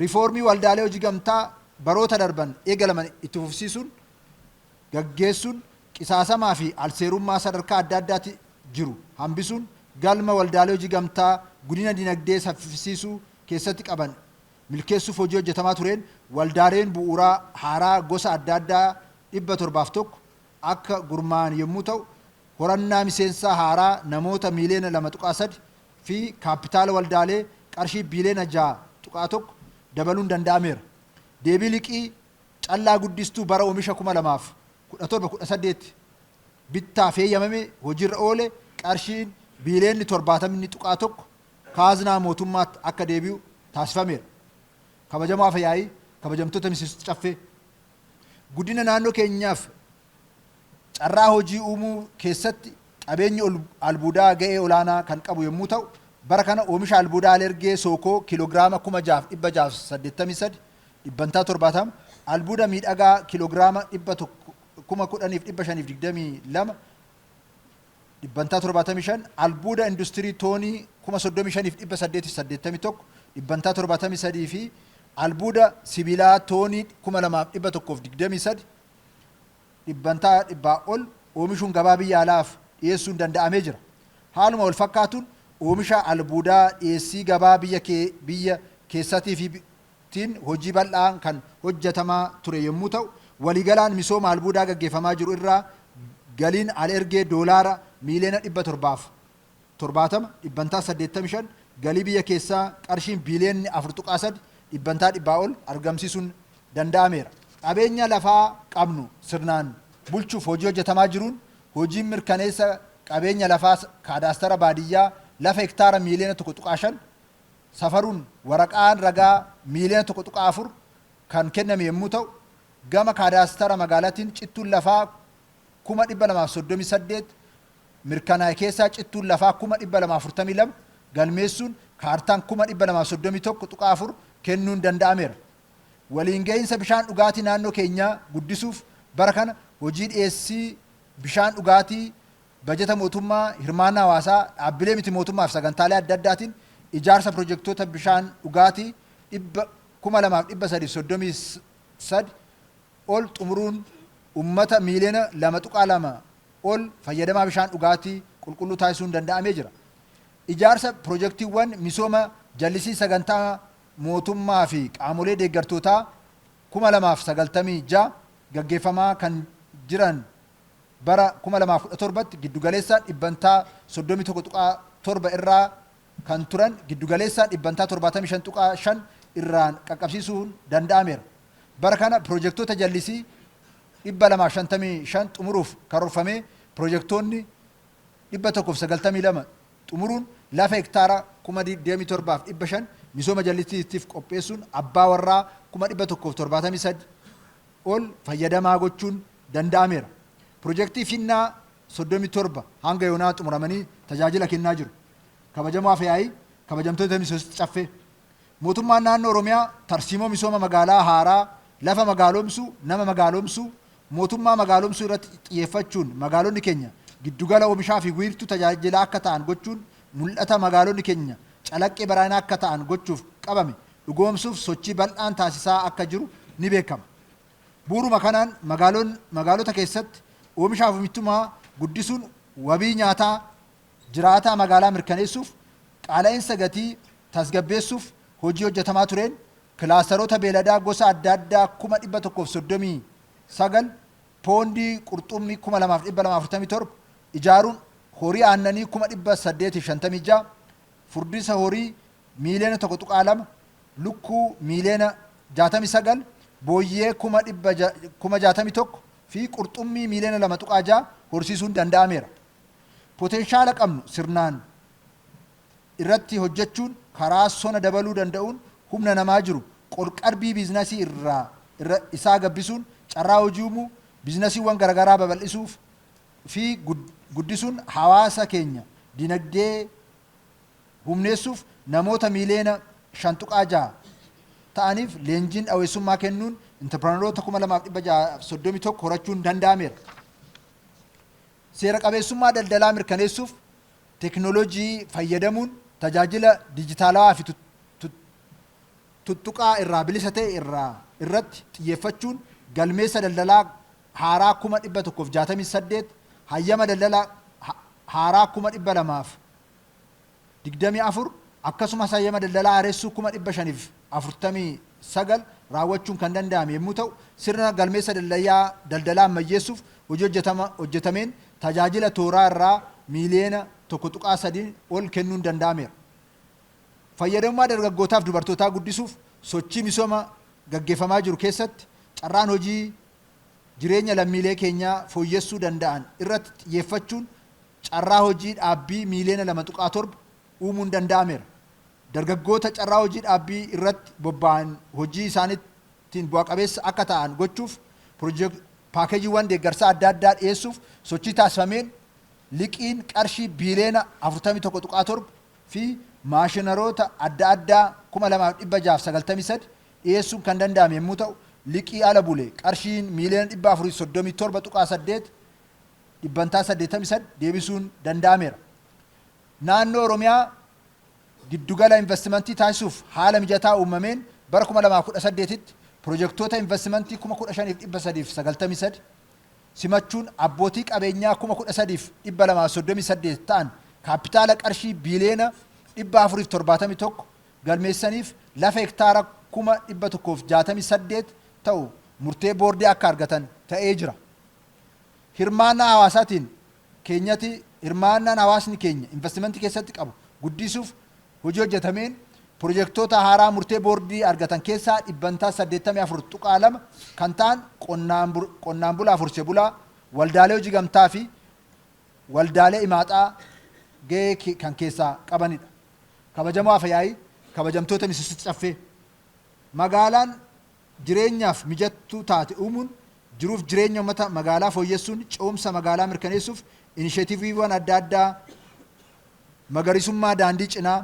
Riifoormii waldaalee hojii gamtaa baroota darban eegalaman itti fufsiisuun gaggeessuun qisaasamaa fi alseerummaa sadarkaa adda addaatti jiru hambisuun galma waldaalee hojii gamtaa guddina dinagdee saffisiisuu keessatti qaban milkeessuuf hojii hojjetamaa tureen waldaaleen bu'uuraa haaraa gosa adda addaa 701 akka gurmaa'an yommuu ta'u, horannaa miseensaa haaraa namoota miiliyoona 2.3 fi kaappitaala waldaalee qarshii biiliyoona 6.1 dabaluun danda'ameera. Deebii liqii callaa guddistuu bara oomisha 2017-18 bittaaf heeyyamame hojiirra oole qarshiin biiliyoonni 70.1 kaaznaa mootummaatti akka deebi'u taasifameera. Kabajamoo Afa Yaa'ii, kabajamtoota miseensota Caffee, guddina naannoo keenyaaf carraa hojii uumuu keessatti qabeenyi albuudaa ga'ee olaanaa kan qabu yommuu ta'u, bara kana oomisha albuudaa alergee sookoo kiiloogiraama 6,683, dhibbantaa 70, albuuda miidhagaa kiiloogiraama 10,522, dhibbantaa 75, albuuda industirii toonii 35,881, dhibbantaa 73 fi albuuda sibiilaa toonii 2,123, dhibbantaa dhibbaa ol oomishuun gabaa biyya alaaf dhiyeessuun danda'amee jira. Haaluma walfakkaatuun oomisha albuudaa dhiyeessii gabaa biyya keessatiifitiin hojii bal'aan kan hojjetamaa ture yommuu ta'u, waliigalaan misooma albuudaa gaggeeffamaa jiru irraa galiin al-ergee doolaara miiliyoona 770, dhibbantaa 85, galii biyya keessaa qarshiin biiliyoonni 4.3, dhibbantaa dhibbaa ol argamsiisuun danda'ameera. Qabeenya lafaa qabnu sirnaan bulchuuf hojii hojjetamaa jiruun hojiin mirkaneessa qabeenya lafaa kaadaastara baadiyyaa lafa hektaara miiliyoona 1.5 safaruun waraqaan ragaa miiliyoona 1.4 kan kenname yommuu ta'u, gama kaadaastara magaalaatiin cittuun lafaa 238,000 mirkanaa'e keessaa cittuun lafaa 242,000 galmeessuun kaartaan 231,400 kennuun danda'ameera. Waliin ga'iinsa bishaan dhugaatii naannoo keenyaa guddisuuf bara kana hojii dhiyeessii bishaan dhugaatii bajata mootummaa, hirmaannaa hawaasaa, dhaabbilee miti mootummaa fi sagantaalee adda addaatiin ijaarsa pirojektoota bishaan dhugaatii 2,333 ol xumuruun ummata miiliyoona 2.2 ol fayyadamaa bishaan dhugaatii qulqulluu taasisuun danda'amee jira. Ijaarsa pirojektiiwwan misooma jallisii sagantaa mootummaa fi qaamolee deeggartootaa 2,096 gaggeeffamaa kan jiran bara 2017tti giddugaleessaan dhibbantaa 31.7 irraa kan turan giddugaleessaan dhibbantaa 75.5 irraan qaqqabsiisuun danda'ameera. Bara kana pirojektoota jallisii 255 xumuruuf karoorfamee pirojektoonni 192 xumuruun lafa hektaara 27,500 misooma jallisiitiif qopheessuun abbaa warraa 173,000 ol fayyadamaa gochuun danda'ameera. Pirojektii Finnaa 37 hanga yoonaa xumuramanii tajaajila kennaa jiru. Kabajamoo Afa-yaa'ii, kabajamtoota miseensota Caffee. Mootummaan Naannoo Oromiyaa tarsiimoo misooma magaalaa haaraa lafa magaalomsuu, nama magaalomsuu, mootummaa magaalomsuu irratti xiyyeeffachuun magaalonni keenya giddugala oomishaafi wiirtuu tajaajilaa akka ta'an gochuun mul'ata magaalonni keenya calaqqee badhaadhinaa akka ta'an gochuuf qabame dhugoomsuuf sochii bal'aan taasisaa akka jiru ni beekama. Bu'uuruma kanaan magaalota keessatti oomishaaf oomishtummaa guddisuun wabii nyaataa jiraataa magaalaa mirkaneessuuf qaala'insa gatii tasgabbeessuuf hojii hojjetamaa tureen kilaastaroota beeladaa gosa adda addaa 139,000, poondii qurxummii 2,247 ijaaruun horii aannanii 856,000, furdisa horii miiliyoona 1.2, lukkuu miiliyoona 69, booyyee 61,000 fi qurxummii miiliyoona 2.6 horsiisuun danda'ameera. Poteenshaala qabnu sirnaan irratti hojjechuun karaa sona dabaluu danda'uun humna namaa jiru qorqalbii biiznasii irraa isaa gabbisuun carraa hojii uumuu, biiznasiiwwan garagaraa babal'isuuf fi guddisuun hawaasa keenya dinagdee humneessuuf namoota miiliyoona 5.6 ta'aniif leenjiin dhaweessummaa kennuun intarpiranaroota 2,631 horachuun danda'ameera. Seera qabeessummaa daldalaa mirkaneessuuf teeknooloojii fayyadamuun tajaajila dijitaalawaa fi tuttuqaa irraa bilisa ta'e irraa irratti xiyyeeffachuun galmeessa daldalaa haaraa 168,000, hayyama daldalaa haaraa 224,000, akkasumas hayyama daldalaa haaressuu 549,000 raawwachuun kan danda'ame yommuu ta'u, sirna galmeessa daldalaa ammayyeessuuf hojii hojjetameen tajaajila tooraa irraa miiliyoona 1.3 ol kennuun danda'ameera. Fayyadamummaa dargaggootaaf dubartootaa guddisuuf sochii misooma gaggeeffamaa jiru keessatti carraan hojii jireenya lammiilee keenyaa fooyyessuu danda'an irratti xiyyeeffachuun carraa hojii dhaabbii miiliyoona 2.7 uumuun danda'ameera. Dargaggoota carraa hojii dhaabbii irratti bobba'an hojii isaaniitiin bu'a qabeessa akka ta'an gochuuf paakeejiiwwan deeggarsaa adda addaa dhiyeessuuf sochii taasifameen liqiin qarshii biiliyoona 41.7 fi maashinaroota adda addaa 2693 dhiyeessuun kan danda'ame yommuu ta'u, liqii ala bule qarshiin miiliyoona 437.8, dhibbantaa 83 deebisuun danda'ameera. Naannoo Oromiyaa giddugala investimentii taasisuuf haala mijataa uumameen bara 2018tti pirojektoota investimentii 15,393 simachuun abbootii qabeenyaa 13,238 ta'an kaapitaala qarshii biiliyoona 471 galmeessaniif lafa hektaara 168,000 ta'u murtee boordii akka argatan ta'ee jira. Hirmaannaa hawaasaatiin keenyatti hirmaannaan hawaasni keenya investimentii keessatti qabu guddisuuf hojii hojjetameen pirojektoota haaraa murtee boordii argatan keessaa dhibbantaa 84.2 kan ta'an qonnaan bulaa, horsiisee bulaa, waldaalee hojii gamtaa fi waldaalee imaaxaa gahee kan keessaa qabanidha. Kabajamoo Afyaa'ii, kabajamtoota miseensota caffee, magaalaan jireenyaaf mijattuu taate uumuun jiruuf jireenya uummata magaalaa fooyyessuun ce'umsa magaalaa mirkaneessuuf inisheetiiviiwwan adda addaa magariisummaa daandii cinaa,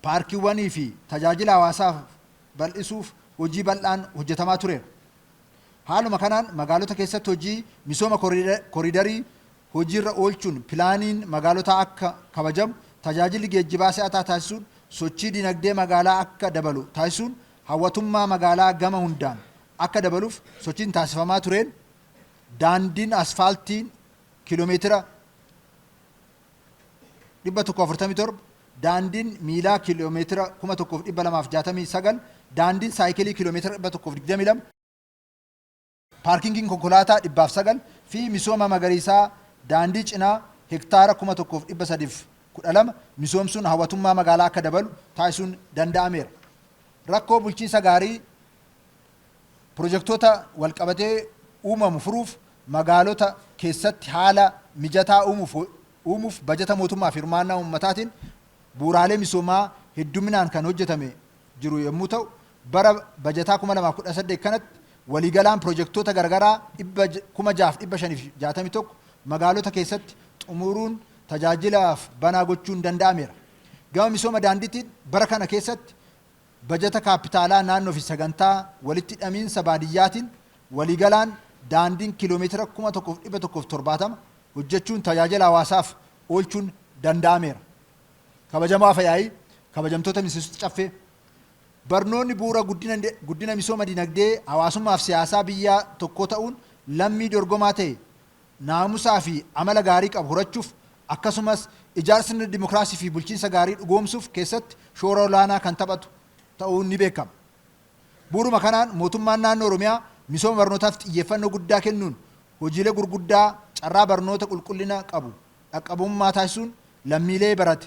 paarkiiwwanii fi tajaajila hawaasaaf bal'isuuf hojii bal'aan hojjetamaa tureera. Haaluma kanaan magaalota keessatti hojii misooma koriidarii hojiirra oolchuun pilaaniin magaalotaa akka kabajamu, tajaajilli geejjibaa si'ataa taasisuun sochii dinagdee magaalaa akka dabalu taasisuun hawwatummaa magaalaa gama hundaan akka dabaluuf sochiin taasifamaa tureen daandiin asfaaltiin kiiloomeetira 147, daandiin miilaa kiiloomeetira 1269, daandiin saayikilii kiiloomeetira 122, paarkingiin konkolaataa 109 fi misooma magariisaa daandii cinaa hektaara 1312 misoomsuun hawwatummaa magaalaa akka dabalu taasisuun danda'ameera. Rakkoo bulchiinsa gaarii pirojektoota walqabatee uumamu furuuf magaalota keessatti haala mijataa uumuuf bajata mootummaa fi hirmaannaa uummataatiin bu'uuraalee misoomaa hedduminaan kan hojjetame jiru yommuu ta'u, bara bajataa 2018 kanatti waliigalaan pirojektoota garaagaraa 6561 magaalota keessatti xumuruun tajaajilaaf banaa gochuun danda'ameera. Gama misooma daandiitiin bara kana keessatti bajata kaapitaalaa naannoo fi sagantaa walitti hidhamiinsa baadiyyaatiin waliigalaan daandiin kiiloomeetira 1170 hojjechuun tajaajila hawaasaaf oolchuun danda'ameera. Kabajamoo Afyaa'ii, kabajamtoota miseensota caffee, barnoonni bu'uura guddina misooma dinagdee, hawaasummaa fi siyaasaa biyya tokkoo ta'uun lammii dorgomaa ta'e, naamusaa fi amala gaarii qabu horachuuf, akkasumas ijaarsa sirna dimokiraasii fi bulchiinsa gaarii dhugoomsuuf keessatti shoora olaanaa kan taphatu ta'uun ni beekama. Bu'uuruma kanaan mootummaan naannoo Oromiyaa misooma barnootaaf xiyyeeffannoo guddaa kennuun hojiilee gurguddaa carraa barnoota qulqullina qabu dhaqqabummaa taasisuun lammiilee barate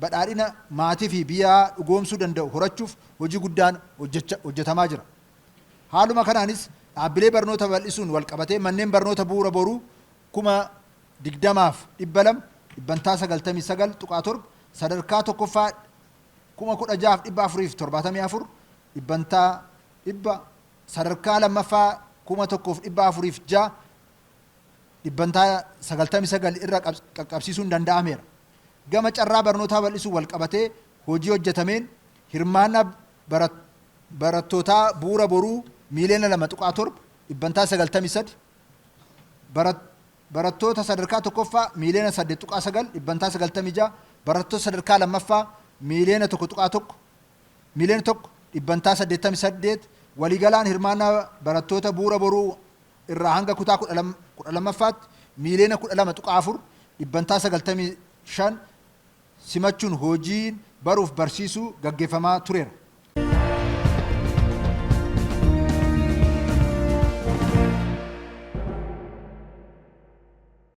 badhaadhina maatii fi biyyaa dhugoomsuu danda'u horachuuf hojii guddaan hojjetamaa jira. Haaluma kanaanis dhaabbilee barnoota babal'isuun walqabatee manneen barnoota bu'uura boruu 20,200, dhibbantaa 99.7, sadarkaa tokkoffaa 16,474, dhibbantaa 100, sadarkaa lammaffaa 1,406, dhibbantaa 99 irra qaqqabsiisuun danda'ameera. Gama carraa barnootaa bal'isuun walqabatee hojii hojjetameen hirmaannaa barattootaa bu'uura boruu miiliyoona 2.7, dhibbantaa 93, barattoota sadarkaa tokkoffaa miiliyoona 8.9, dhibbantaa 96, barattoota sadarkaa lammaffaa miiliyoona 1.1 miiliyoona 1 dhibbantaa 88, waliigalaan hirmaannaa barattoota Bu'uura Boruu irraa hanga kutaa 12ffaatti miiliyoona 12.4, dhibbantaa 95 simachuun hojiin baruuf barsiisuu gaggeeffamaa tureera.